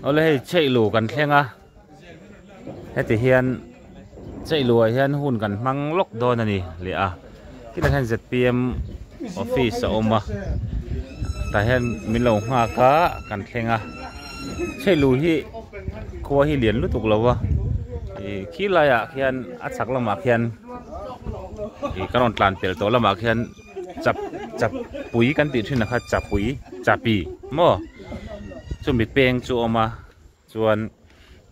Awle hei chheih lu kan thleng a heti hian chheih luah hian hun kan hmang lawk dawn a ni leh a tilai hian zpm office a awm a tah hian min lo nghak a kan thleng a chheih lu hi khua hi lian lutuk lo a ih khi laiah khian a chhak lamah khian ih ka rawn tlan pel tawh lamah khian. Chap chapui kan tih thin ang kha chapui chapi maw chumi peng chu a awm a chuan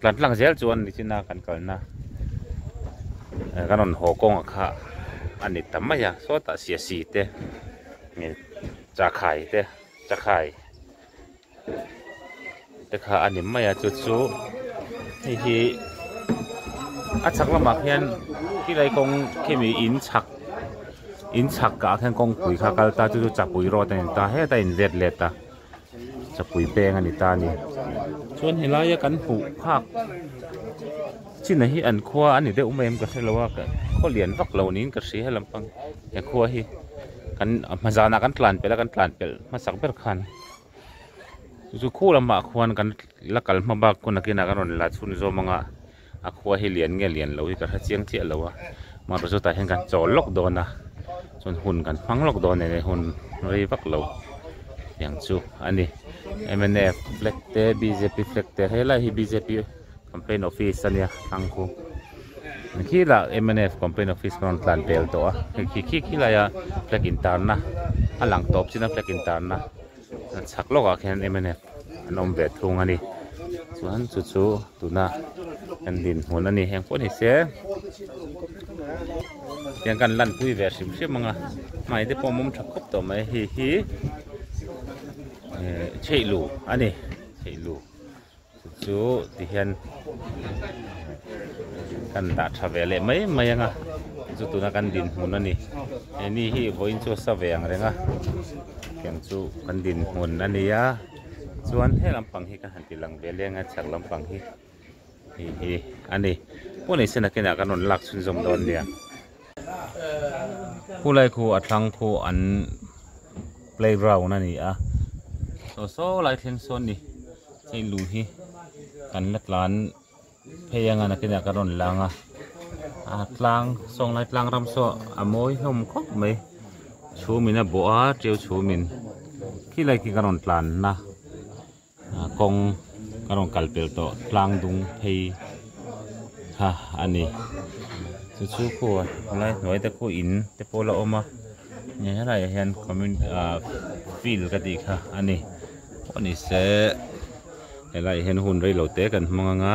tlan tlang zel chuan nichina kan kalna kan rawn haw kawngah kha a ni ta mai a sawtah siasi te chakhai te chakhai te kha a ni mai a chu chu hei hi a chhak lamah khian khilai kawng khimi in chhak in chhak ah khian kawngpui kha a kal ta chu chu chapui road a ni ta heta in vet let a chapui peng a ni ta a ni chuan helai a kan hmuh phak chin ah hi an khua a ni deuh mai em ka hrelo a khaw lian vak lo niin ka hria helam pang he khua hi kan hma zanah kan tlan pelh a kan tlan pelh hmasak ber khan. Chu khu lamah khuan kan la kal hma bak hun nakinah kan rawn la chhun zawm anga a khua hi lian nge lian lo hi ka hre chiang chiah lo a mahse chutah hian kan chawl lawk dawn a chuan hun kan hmang lawk dawn a ni hun rei vak lo tiang chu a ni mnf flag te bjp flag te helai hi bjp campaign office a nia thlang khu khilah mnf campaign office kan rawn tlan pel tawh a hei khi khi khilaia flag intarna a lang tawp chin a flag intarna. A chhak lawkah khian mnf an awm ve thung a ni chuan chu chu tuna kan dinhmun a ni heng pawh ni se tiang kan lan pui ve hrim hrim ang a hmai te pawh a mawm tha khawp tawh mai hei hi eh chheih lu a ni chheih lu. Chu chu ti hian kan dah tha ve leh mai mai ang a chu tuna kan dinhmun a ni he ni hi vawiin chu a sa ve ang reng a tiang chu kan dinhmun a ni a chuan he lampang hi ka han ti lang ve leng a chhak lampang hi hei hi a ni pawh ni se nakinah kan rawn lak chhunzawm dawn nia khulai khu a thlang khu an playground a ni a saw saw lai thleng sawn ni. Hei lui hi kan la tlan phei anga nakinah ka rawn lang a a tlang sawnglai lai tlang ram saw a mawi hlawm khawp mai chhum in a bawh a tiau chhum in khilai khi ka rawn tlan na kawng ka rawn kal pel tawh tlang dung phei kha a ni chu chu khu lai hnuai te khu in te pawh la awm a helai ah hian field ka tih kha a ni. Pawh ni se helai hian hun rei lo te kan hmang anga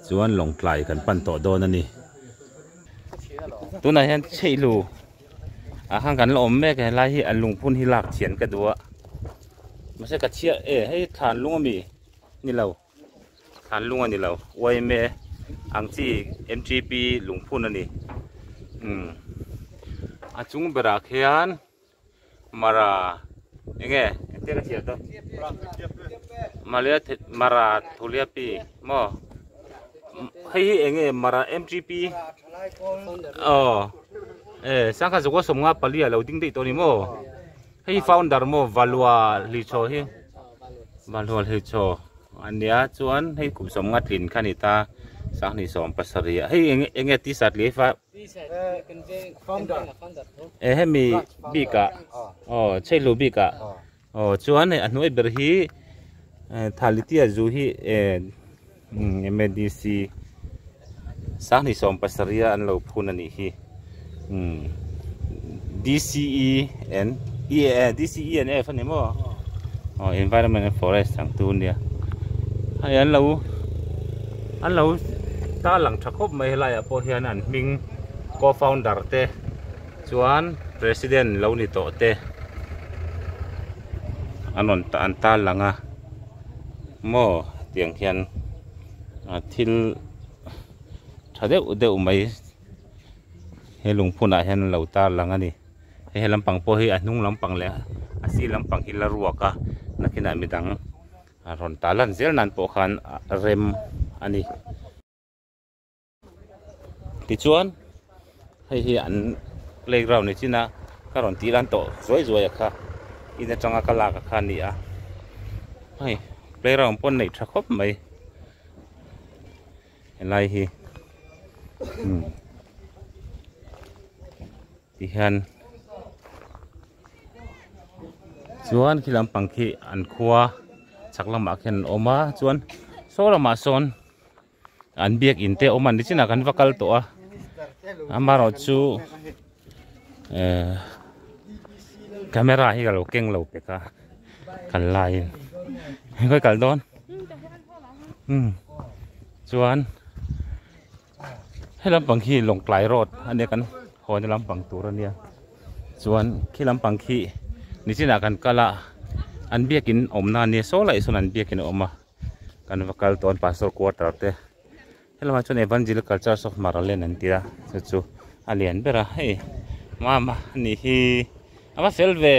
chuan lawngtlai kan pan tawh dawn a ni tunah hian chheihlu ah khan kan la awm mek a helai hi a lungphun hi lak thian ka duh a mahse ka chhiah e hei thlan lung ami ni lo thlan lung a ni lo yma ang chi mtp lungphun a ni umm a chung berah khian. Mara enge engtia ka chhiar dawn Malia Mara Thuliapi maw hei hi enge Mara MGP aw e sangha zawk a sawmnga pali a lo ding daih tawh a ni maw hei hi founder maw Valua Hlichho hi Valua Hlichho ania chuan hei kum sawmnga tlin kha a ni ta sanghnih sawm pasarih ah hei enge enge t-shirt leh fa Eh hemi bikah aw chheihlu bikah aw chuan hei a hnuai ber hi thalitia zu hi eh madc sanghnih sawm pasarih a an lo phun a nih hi umm dce and dce and f a ni maw aw environment and forest ang tu nia hei an lo an lo ta lang tha khawp mai helai ah pawh hian an hming co founder te chuan president lo ni tawh te an rawn an ta lang a maw tiang hian thil tha deuh deuh mai he lungphun ah hian an lo tar lang a ni. Hei he lampang pawh hi a hnung lampang leh a sir lampang hi la ruak a nakinah midang a rawn ta lan zel nan pawh khan a rem a ni. Tichuan hei hi an playground ni chin a ka rawn tih lan tawh zuai zuai a kha in atanga ka lak a kha a ni a hei. Playground pawh an neih tha khawp mai helai hi umm ti hian chuan khi lampang khi an khua chhak lamah khian an awm a chuan saw lamah sawn an biakin te a awm a nichinah kan va kal tawh a amaherawhchu ehh camera hi ka lo keng lo pek a kal laiin khawi kal dawn umm chuan he lampang khi Lawngtlai road a nia kan haw na lampang tur a nia chuan khi lampang khi nichinah kan kal a an biakin awmna a nia saw lai sawn an biakin a awm a. Kan va kal tawn pastor quarter te helamah chuan evangelical church of Maraland an tia chu chu a lian ber a hei mama anih hi a va fel ve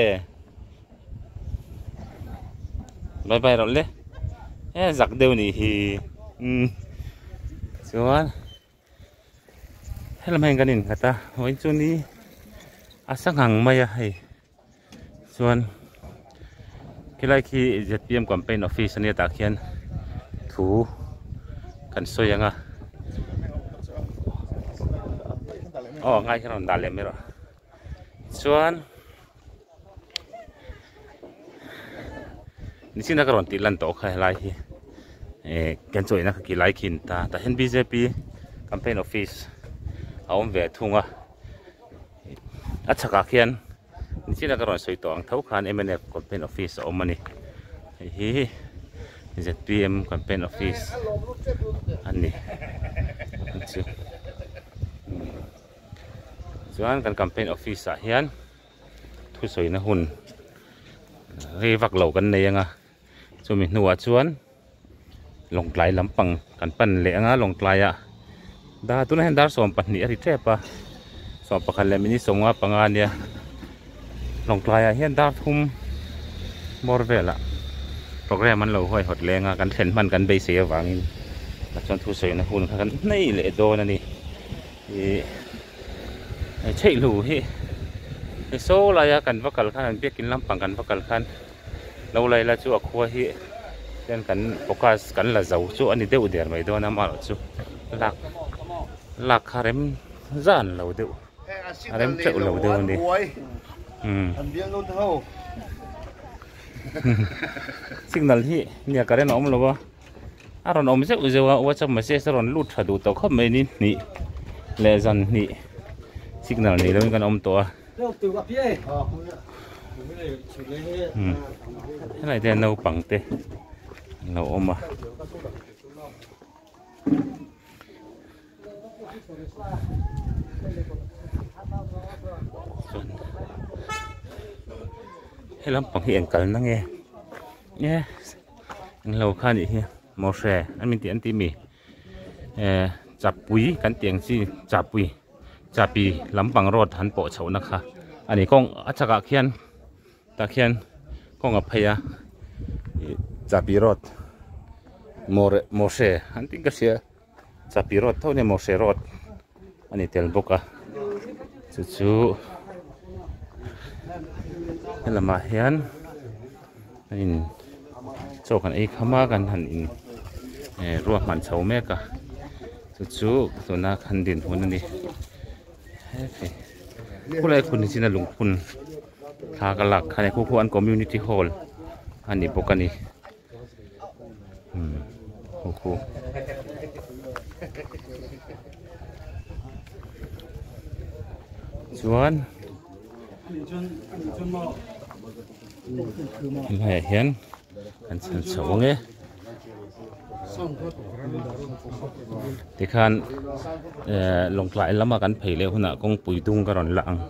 bye bye rawh le e zak deuh anih hi umm chuan helamah hian kan innghat a vawiin chu ni a sanghang mai a hei. Chuan khilai khi zpm campaign office ania tah khian thu kan sawi ang a aw a ngai hian rawn dah leh mai rawh chuan nichina ka rawn tih lan tawh kha helai hi eh kan chawihna kha khilai khi a ni ta tah hian bjp campaign office a awm ve thung a. A chhakah khian nichina ka rawn sawi tawh ang tho khan mnf campaign office a awm a ni hei hi zpm campaign office a ni chu chuan kan campaign office ah hian thusawina hun rei vak lo kan nei ang a chumi hnuah chuan Lawngtlai lampang kan pan leh anga Lawngtlaiah dar tunah hian dar 12 a ri tep a 11 leh minute 55 a nia Lawngtlaiah hian dar thum bawr velah program an lo huaihawt leng a kan thlen hman kan beisei avangin tah chuan thusawina hun kha kan hnei leh dawn a ni ih chheihlu hi saw laia kan va kal khan an biakin lampang kan va kal khan. Lo lai la chu a khua hi hian kan focus kan la zo chu a ni deuh der mai dawn a amaherawh chu lak lak kha rem zan lo deuh a rem teuh lo deuh a ni umm signal hi nia current a awm lo a a rawn awm zeuh zeuh a whatsapp message a rawn lut tha duh tawh khawp mai ni hnih leh zan hnih signal nei lovin kan awm tawh a. Helai te naupang te an lo awm a. Chuan he lampang hi eng kalna nge nge englo kha anih hi mawhre an min tih an tih mi eh chapui kan tih ang chi chapui. Chapi lampang road han pawh chhoh na kha a ni kawng a chakah khian tah khian kawng a phei a ih chapi road mawre mawhre an tih ka hria chapi road tho ania mawhre road a ni tel bawk a chu chu helamah hian a in chaw kan ei kham a kan han in eh ruahman chho mek a. Chu chu tuna kan dinhmun a ni hei khulai khun hi chin a lungphun thla ka lak khan khu khu an community hall a ni bawk a ni umm khu khu. Chuan helaiah hian kan chhan chho ang e. Tikhan eh Lawngtlai lama kan phei leh hunah kawngpui dung ka rawn la ang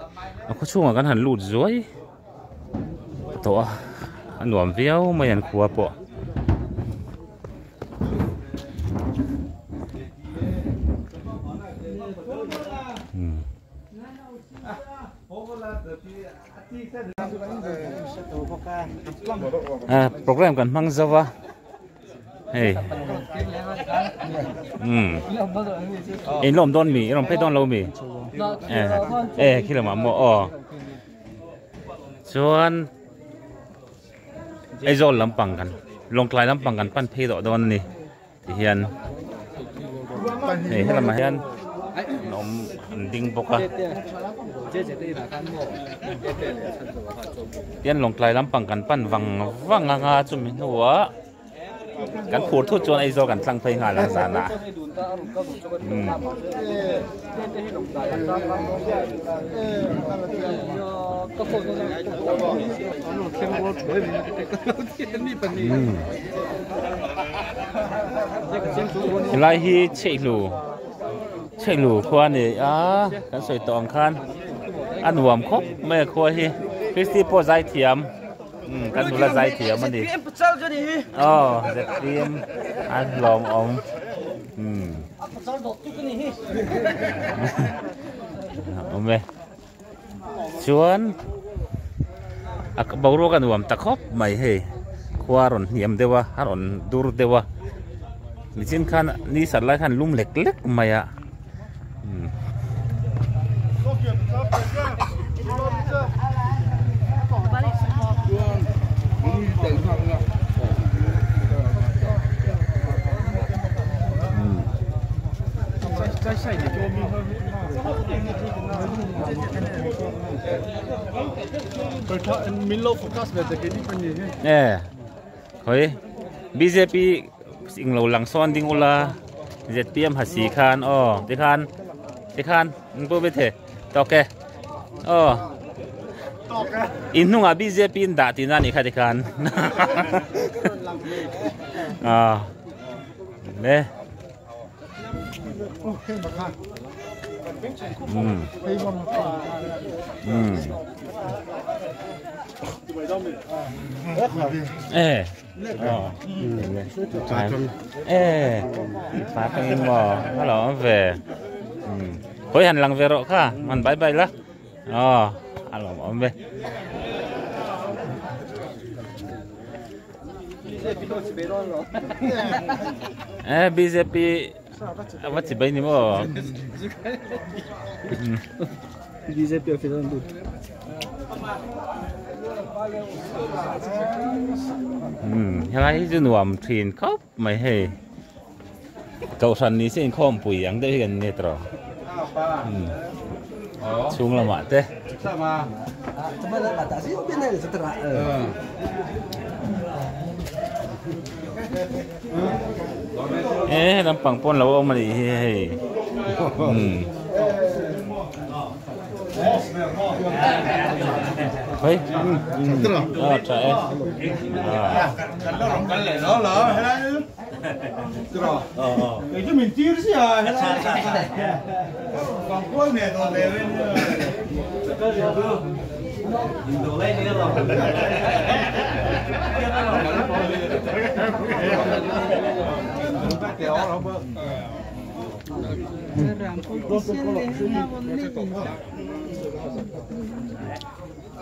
a khaw chhungah kan han lut zuai tawh a a nuam viau mai an khua pawh. Program kan hmang zo va hei umm in lawm dawn mi i rawn phei dawn lo mi eh khi lamah maw aw chuan Aizawl lampang kan. Lawngtlai lampang kan pan phei tawh dawn a ni ti hian hei helamah hian an awm an ding bawk a tihian Lawngtlai lampang kan pan vang vang anga chumi hnuah Kan phur thut chuan Aizawl kan tlang phei nghal ang zanah. Umm. Helai hi Chheihlu Chheihlu khua a ni a kan sawi tawh ang khan a nuam khawp mai a khua hi Christy pawh zaithiam. Kan nula zai thiam a ni. Aw ZPM a hlawm awm. Awm e. Chuan a boruak a nuam ta khawp mai hei. Khua a rawn hniam deuh a, a rawn dur deuh a. Nichin khan ni sat lai khan lum lek lek mai a. E khawi bjp englo lang sawn ding ula zpm ha si khan aw tikhan tikhan an pu be the tawk e aw in hnungah bjp in dah tihna a nih kha tikhan aw le. E e phá cái mò nó là về khối hành lăng về rồi kha mình bye bye lá ờ alo về E BJP a va chi bai ni maw? BJP a fel an lut. Um helai hi chu nuam thin khawp mai hei kohhran ni se inkhawmpui ang deuh hi kan ni tawh um chhung lamah te. E lampang pawn lo awm a nih hi hei umm hei a tha e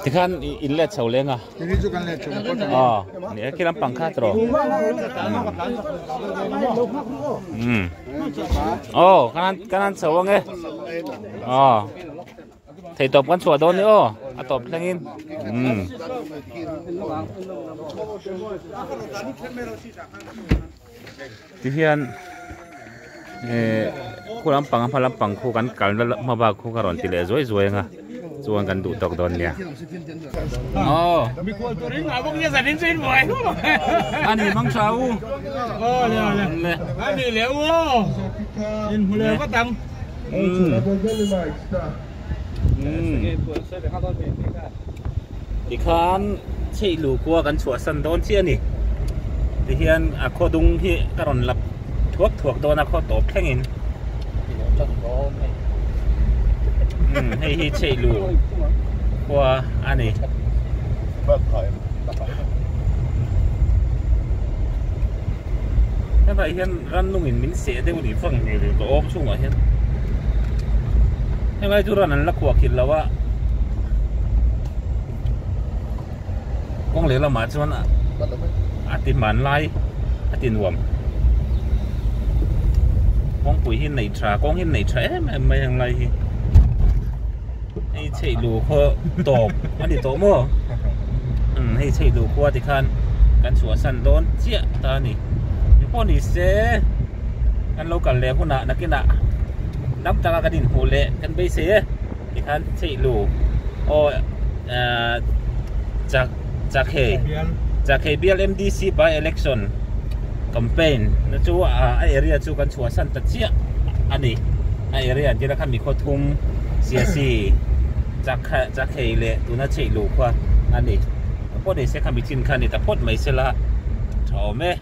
Tikhan in let chho leng a. Aw ni e khi lampang kha tawh. Um. Aw kan kan han chho ang e. Aw. Thei tawp kan chhuah dawn ni aw a tawp thleng in. Um. Tihian eh khu lampang a hma lampang khu kan kalna hma bak khu ka rawn ti leh zuai zuai ang a chuan kan duh tawk dawn nia. Aw a ni mang tha u Tikhan chheihlu khua kan chhuahsan dawn chiah a ni. Tihian a khaw dung hi ka rawn lap thuak thuak dawn a khaw tawp thlengin. Hei hi chheihlu khua a ni. Hetah hian rannungin min seh deuh ni vang ka awm chhungah hian helai chu ran an la khuah khilh lo a kawng leh lamah chuan a ti hmanlai a ti nuam kawngpui hi nei tha kawng hi nei tha em em mai ang lai hi hei chheih lu khaw tawp a ni tawh maw hei chheih lu khua tikhan. Kan chhuahsan dawn chiah ta a ni. Engpawh ni se kan lo kal leh hunah nakinah dam taka kan inhmuh leh kan beisei e tikhan Cheihlu aw Chak Chakhei Chakhei bial MDC by election campaign na chu a area chu kan chhuahsan ta chiah a ni. A area an tih na kha mi khawthum Siasi Chakhei leh tuna Cheihlu khua a ni. Pawh ni se kha mi chin kha ni ta phawt mai se la tha awm e.